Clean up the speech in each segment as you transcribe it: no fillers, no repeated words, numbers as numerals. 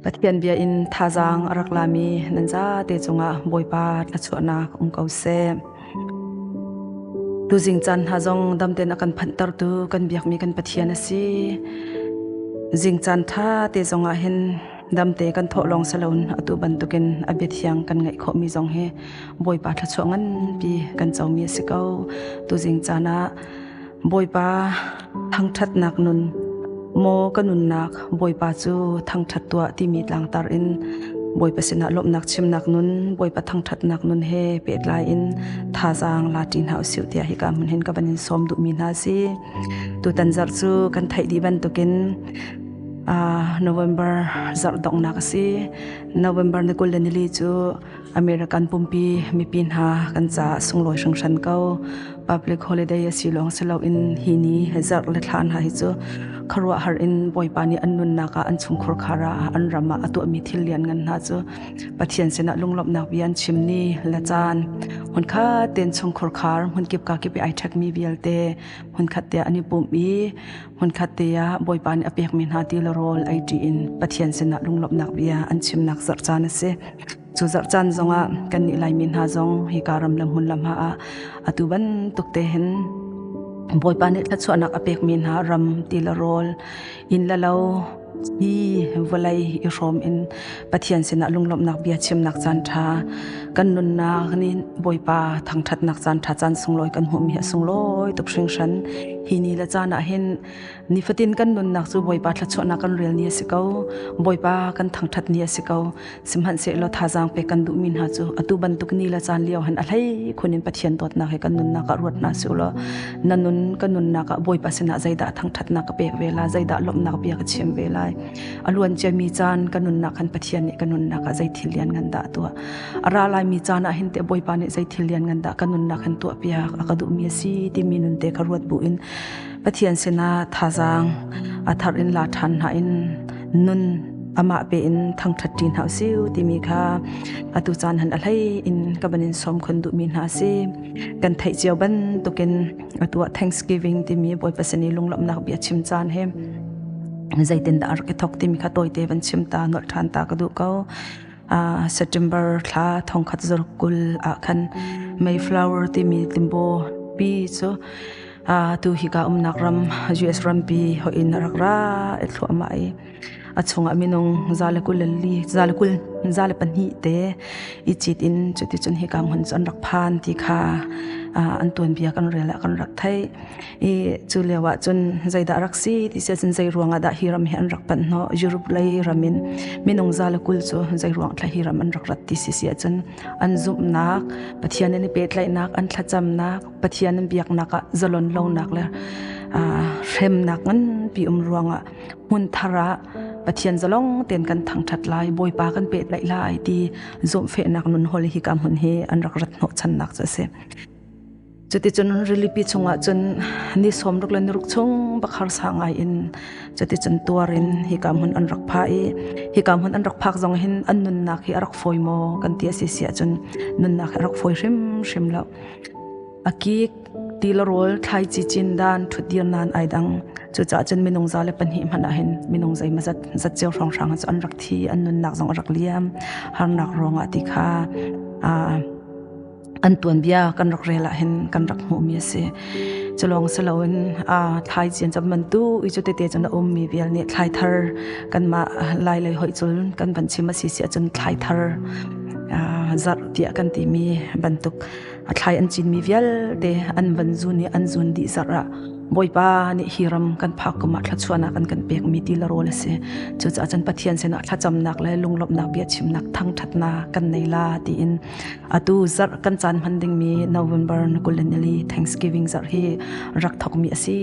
Pathian bia in thazaang a rak lami nan zate cungah Bawipa thluachuahnak um ko seh. Tuzing caan hna zong damten a kan phanhtertu kan biakmi kan Pathian a si. Zing caan ṭha te zongah hin damte kan thawh lawng salon atu bantukin a bia thiang kan ngaih khawhmi zong hi Bawipa thluachuah nganpi kan comi a si ko. Tuzing caan ah Bawipa thangṭhatnak nun maw ka nunnak Bawipa cu thangṭhat tuah timi tlangtar in Bawipa sinah lawmhnak chimnak nun Bawipa thangṭhatnak nun he pehtlai in thazaang la ṭi hna usih tiah hika hmun hin ka van in sawm duhmi hna si. Tutan zarh cu kan theih dih bantukin November zarh donghnak a si. November ni 20 le nili cu American pumpi mipi hna kan caah sunglawi hringhran ko. Public holiday a si lawng si loin hi ni zarh le thla hna hi cu khuaruahhar in Bawipa nih an nunnak ah an chungkhur khar ah an ram ah a tuahmi thil lian ngan hna cu Pathian sinah lunglawmhnak bia an chim ni le caan hmunkhat tein chungkhur khar hmunkip ka kip i ai ṭhekmi vialte hmunkhat te an i pumh i hmunkhat te ah Bawipa nih a pekmi hna ti le rawl ei ṭi in Pathian sinah lunglawmhnak bia an chimnak zarh caan a si. Cu zarh caan zongah kannih Laimi hna zong hika ram le hmun lam ah atu bantuk te hin Bawipa nih thluachuahnak a pekmi hna ram ti le rawl inn le lo hi vawlei i hrawm in Pathian sinah lunglawmhnak bia chimnak caan ṭha kan nunnak nih Bawipa thangṭhatnak caan ṭha caan sunglawi kan hmuhmi hi a sunglawi tuk hringhran. Hi ni le caan ah hin nifatin kan nunnak cu Bawipa thluachuahnak kan rel ni a si ko. Bawipa kan thangṭhat ni a si ko. Sihmanhsehlaw thazaang pek kan duhmi hna cu atu bantuk ni le caan lio hin a hlei khun in Pathian dawtnak he kan nunnak ah ruat hna sih law na nun ka nunnak ah Bawipa sinah zeidah thangṭhatnak ka pek ve lai zeidah lawmhnak bia ka chim ve lai a luan ciami caan ka nunnak khan Pathian nih ka nunnak ah zei thil lian ngan dah tuah a ra laimi caan ah hin te Bawipa nih zei thil lian ngan dah ka nunnak hin tuah piak a ka duhmi a si timi nun te kha ruat bu in Pathian sinah thazaang a thar in la ṭhan hna in nun amah pe in thangṭhat ṭi hna usih timi kha atu caan han a hlei in ka van in sawm khun duhmi hna a si. Kan theih cio bantukin atu ah Thanksgiving timi Bawipa sin i lunglawmhnak bia chim caan he zeitindah a rak i thawk timi kha tawite van chim ta nolh ṭhan ta ka duh ko. September thla thongkhat zaruk 20 ah khan Mayflower timi limbo pi cu tu hika umnak ram US rampi hoin a rak ra i thluahmah i a chungah minung 120 li 120 102 te i cit in cuticun hika hmun cu an rak phan ti kha an tuanbia kan rel ah kan rak theih i cu lio ah cun zeidah rak si ti si cun zei ruangah dah hi ram hi an rak panh hnawh Europe lei ram in minung 120 cu zei ruang thla hi ram an rak rat ti si si ahcun an zumhnak Pathian an i pehtlaihnak an thlacamnak Pathian an biaknak ah zalon lonak le hremnak nganpi um ruangah hmun thar ah Pathian zalong tein kan thangṭhat lai Bawipa kan pehtlaih lai ti zumhfehnak nun hol hi ka hmun hi an rak rat hnawhchannak cu a si. Cuticun rilipi chungah cun ni 60 le ni ruk chung bak harsa ngai in cuticun tuar in hika hmun an rak pha i hika hmun an rak phak zong hin an nunnak hi a rak fawi maw kan ti a si si ahcun nunnak hi a rak fawi hrimhrim lo. A kik ti le rawl thlaici cin dan ṭhutdir nan ai dang. Cucaah cun minung 102 hmanh ah hin minung zeimazat zat cio hrawnghrang cu an rak thi an nunnak zong a rak liam harnak ruangah ti kha an tuanbia kan rak rel ah hin kan rak hmuhmi a si. Culawng si loin thlai cian cam bantu i cu tete cun a ummi vial nih thlai thar kanmah lai lei hoih cun kan van chim a si si ahcun thlai thar zarh tiah kan timi bantuk a thlai an cinmi vialte an van zun i an zun dih zarh ah Bawipa nih hi ram kan phak kum ah thluachuahnak an kan pekmi ti le rawl a si. Cucaah cun Pathian sinah thlacamnak le lunglawmhnak biachimnak thangṭhatnak kan nei la tiin atu zarh kan caan hman dingmi November 24 Thanksgiving zarh hi rak thawkmi a si.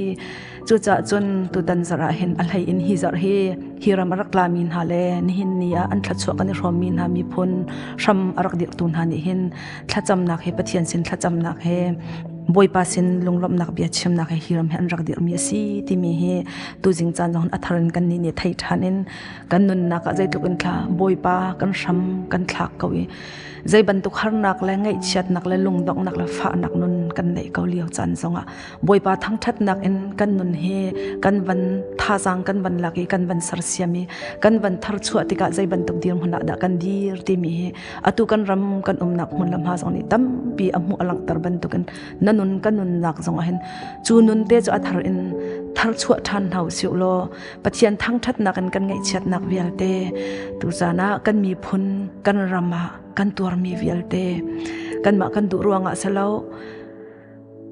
Cucaah cun tutan zarh ah hin a hlei in hi zarh hi hi ram a rak tlami hna le nihin ni ah an thluachuah kan i hrawmmi hna miphun hram a rak dirhtu hna nih hin thlacamnak he Pathian sin thlacamnak he Bawipa sin lunglawmhnak bia chimnak he hi ram hi an rak dirhmi a si timi hi tuzing caan zong a thar in kan nih nih thei ṭhan in kan nunnak ah zeitluk in thla Bawipa kan hram kan thlak ko i zei bantuk harnak le ngaihchiatnak le lungdonghnak le fahnak nun kan neih ko lio caan zongah Bawipa thangṭhatnak in kan nun hi kan van thazaang kan van lak i kan van sersiam i kan van tharchuah tikah zei bantuk dirhmun ah dah kan dir timi hi atu kan ram kan umnak hmun le hma zong nih tampi a hmuh a langhter bantukin na nun kan nunnak zong ah hin cu nun te cu a thar in tharchuah ṭhan hna usih law Pathian thangṭhatnak in kan ngaihchiatnak vialte tuzan ah kan miphun kan ram ah kan tuarmi vialte kanmah kan duh ruangah silo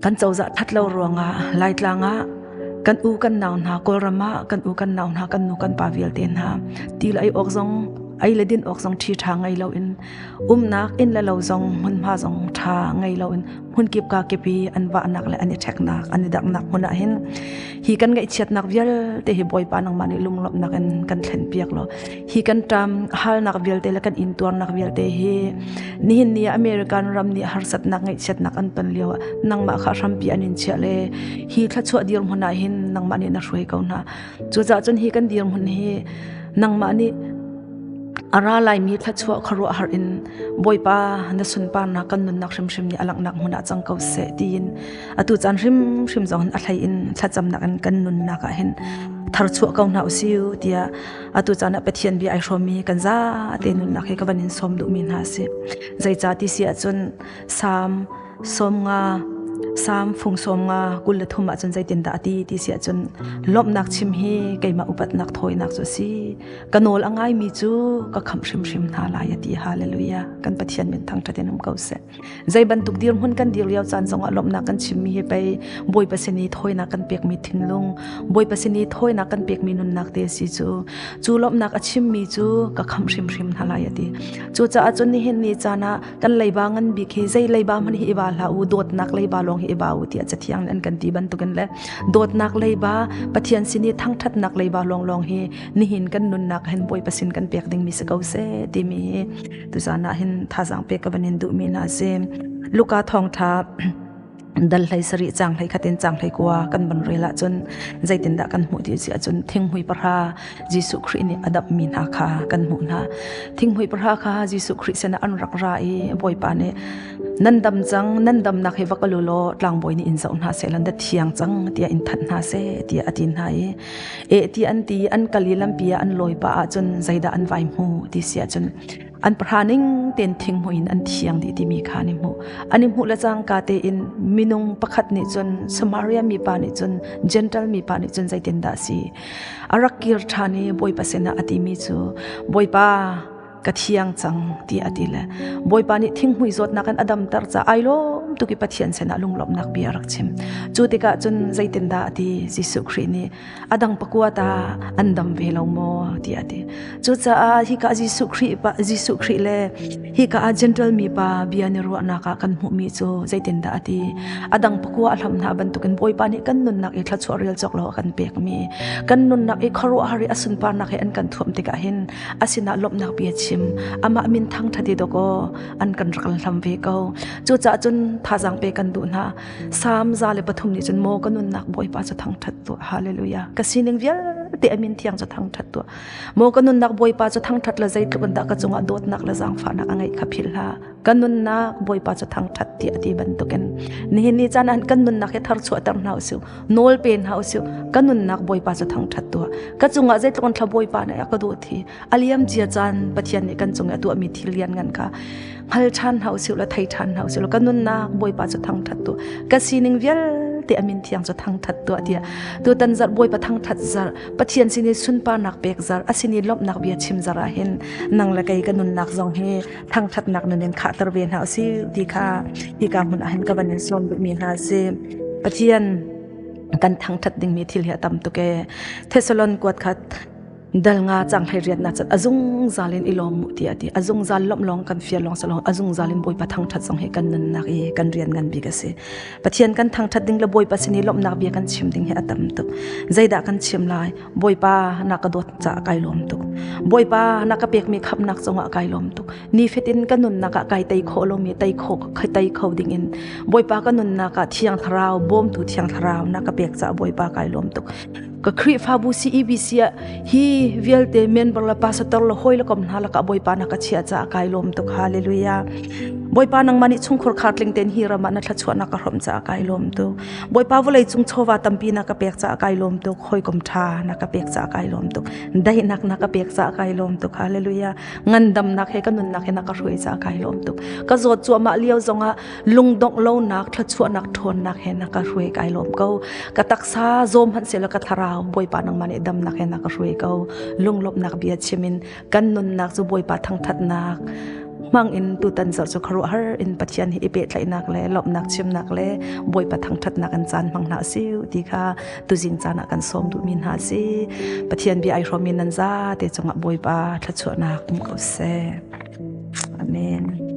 kan cozah that lo ruangah Laitlang ah kan u kan nau hna Kawlram ah kan u kan nau hna kan nu kan pa vialte hna til ei awk zong ei le din awk zong ṭhi ṭha ngei loin umnak inn le lo zong hmunhma zong ṭha ngei loin hmunkip ka kip i an vahnak le an i ṭheknak an i darhnak hmun ah hin hi kan ngaihchiatnak vialte hi Bawipa nangmah nih lunglawmhnak in kan thlenpiak law hi kan ṭam halnak vialte le kan intuarnak vialte hi nihin ni ah American ram nih harsatnak ngaihchiatnak an ton lio ah nangmah kha hrampi an in chiah le hi thluachuah dirhmun ah hin nangmah nih na hruai ko hna. Cucaah cun hi kan dirhmun hi nangmah nih a ra laimi thluachuah khuaruahhar in Bawipa na sunparnak kan nunnak hrimhrim nih a langhnak hmun ah cang ko seh tiin atu caan hrimhrim zong hin a hlei in thlacamnak in kan nunnak ah hin tharchuah ko hna usiu tiah atu caan ah Pathian bia ai hrawmmi kan za te nunnak hi ka van in sawm duhmi hna a si. Zeicah ti si ahcun Salm 50 Salm fung 50 23 ahcun zeitindah a ti ti si ahcun lawmhnak chim hi keimah upatnak thawinak cu a si. Ka nawl a ngaimi cu ka khamh hrimhrim hna lai a ti. Hallelujah. Kan Pathian min thangṭhat in um ko seh. Zei bantuk dirhmun kan dir lio caan zongah lawmhnak kan chimmi hi pei Bawipa sin i thawinak kan pekmi thinlung, Bawipa sin i thawinak kan pekmi nunnak te si cu. Cu lawmhnak a chimmi cu ka khamh hrimhrim hna lai a ti. Cucaah cun nihin ni caan ah kan leiba ngan bik hi zei leiba hmanh hi i ba hlah u, dawtnak leiba lawng hi i ba u tiah Cathiang nih an kan ti bantukin le dawtnak leiba, Pathian sin i thangṭhatnak leiba lawnglawng hi nihin kan nunnak hin Bawipa sin kan pek dingmi si ko seh timi hi tuzan ah hin thazaang pek ka van in duhmi hna a si. Luka thawngṭha dal hlei sarih cang hlei khat in cang hlei kua kan van rel ahcun zeitindah kan hmuh ti si ahcun thinghmui pahra Jesuh Khrih nih a damhmi hna kha kan hmuh hna. Thinghmui pahra kha Jesuh Khrih sinah an rak ra i Bawipa nih nan dam cang nan damnak hi va kal u law tlangbawi nih in zoh hna seh lan da thiang cang tiah in thanh hna seh tiah a ti hna i e ti an ti an kal i lampi ah an lawi pah ahcun zeidah an vai hmu ti si ahcun an pahra ning tein thinghmui in an thiang dih timi kha an i hmuh. An i hmuh le cangka tein minung pakhat nih cun Samaria mipa nih cun Gentile mipa nih cun zeitindah a si? A rak kir ṭhan i Bawipa sinah a timi cu Bawipa ka thiang cang tiah a ti le Bawipa nih thinghmui zawtnak in a damter caah ai lawm tuk i Pathian sinah lunglawmhnak bia a rak chim. Cu tikah cun zeitindah a ti? Jesuh Khrih nih a dang pakua ta an dam ve lo maw tiah a ti. Cucaah hika Jesuh Khrih pa Jesuh Khrih le hika ah Gentile mi pa bia ni ruahnak ah kan hmuhmi cu zeitindah a ti? A dang pakua a hlam hna bantukin Bawipa nih kan nunnak i thluachuah rel cawk lo a kan pekmi kan nunnak i khuaruahhar i a sunparnak he an kan thuam tikah hin a sinah lawmhnak bia chim amah min thangṭhat i dawkaw an kan rak hlam ve ko. Cucaah cun thazaang pe kan duh hna. Salm 103 nih cun maw ka nunnak Bawipa cu thangṭhat tuah. Hallelujah. Ka sining vialte a min thiang cu thangṭhat tuah. Maw ka nunnak Bawipa cu thangṭhat le zeitluk in dah ka cungah dawtnak le zaangfahnak a ngeih kha philh hlah. Ka nunnak Bawipa cu thangṭhat tiah a ti bantukin nihin ni caan ah kan nunnak hi tharchuahter hna usih, nawl pe hna usih. Ka nunnak Bawipa cu thangṭhat tuah. Ka cungah zeitluk in thla Bawipa nih a ka dawt hi a liam cia caan Pathian nih kan cung i a tuahmi thil lianngan kha hngal ṭhan hna usih law thei ṭhan hna usih law ka nunnak Bawipa cu thangṭhat tuah. Ka sining vialte a min thiang cu thangṭhat tuah tiah tutan zarh Bawipa thangṭhat zarh Pathian sin i sunparnak pek zarh a sin i lawmhnak bia chim zarh ah hin nang le kei ka nunnak zong hi thangṭhatnak nun in khahter ve hna usih ti kha hika hmun ah hin ka van in sawm duhmi hna a si. Pathian kan thangṭhat dingmi thil hi a tam tuk ee. Thessalon kuat khat. Dal nga cang hlei riat na cat a zungzal in i lawm mu ti a ti. A zungzal lawmh lawng kan fial lawng salong a zungzal in Bawipa thangthat zong hi kan nunnak i kan rian ngan bik a si. Pathian kan thangthat ding le Bawipa sin i lawmhnak bia kan chim ding hi a tam tuk. Zeidah kan chim lai? Bawipa na ka dawt caah kai lawm tuk. Bawipa na ka pekmi khamnak cungah kai lawm tuk. Nifatin ka nunnak ah kai tei khawh lomi tei kho tei kho ding in Bawipa ka nunnak ah Thiang Thlarau bawmtu Thiang Thlarau na ka pek caah Bawipa kai lawm tuk. Ka Khrihfabu CEBC ah hi vialte member le pastor le hawi le kom hna lakah Bawipa na ka chiah caah kai lawm tuk. Hallelujah. Bawipa nangmah nih chungkhur khar tling ten hi ram ah na thluachuahnak ka hrawmh caah kai lawm tuk. Bawipa vawlei cung chawva tampi na ka pek caah kai lawm tuk. Hawikom ṭha na ka pek caah kai lawm tuk. Daihnak na ka pek caah kai lawm tuk. Hallelujah. Ngandamnak he ka nunnak he na ka hruai caah kai lawm tuk. Ka zawt cuahmah lio zongah lungdongh lonak thluachuahnak ṭhawnnak he na ka hruai kai lawm ko. Ka taksa zawm hmanh sehla ka thlarau Bawipa nangmah nih damnak he na ka hruai ko. Lunglawmhnak bia chim in kan nunnak cu Bawipa thangṭhatnak hmang in tutan zarh cu khuaruahhar in Pathian hi i pehtlaihnak le lawmhnak chimnak le Bawipa thangṭhatnak an caan hmang hna si ti kha tuzing caan ah kan sawm duhmi hna si. Pathian bia ai hrawmmi nan zate cungah Bawipa thluachuahnak um ko seh. Amen.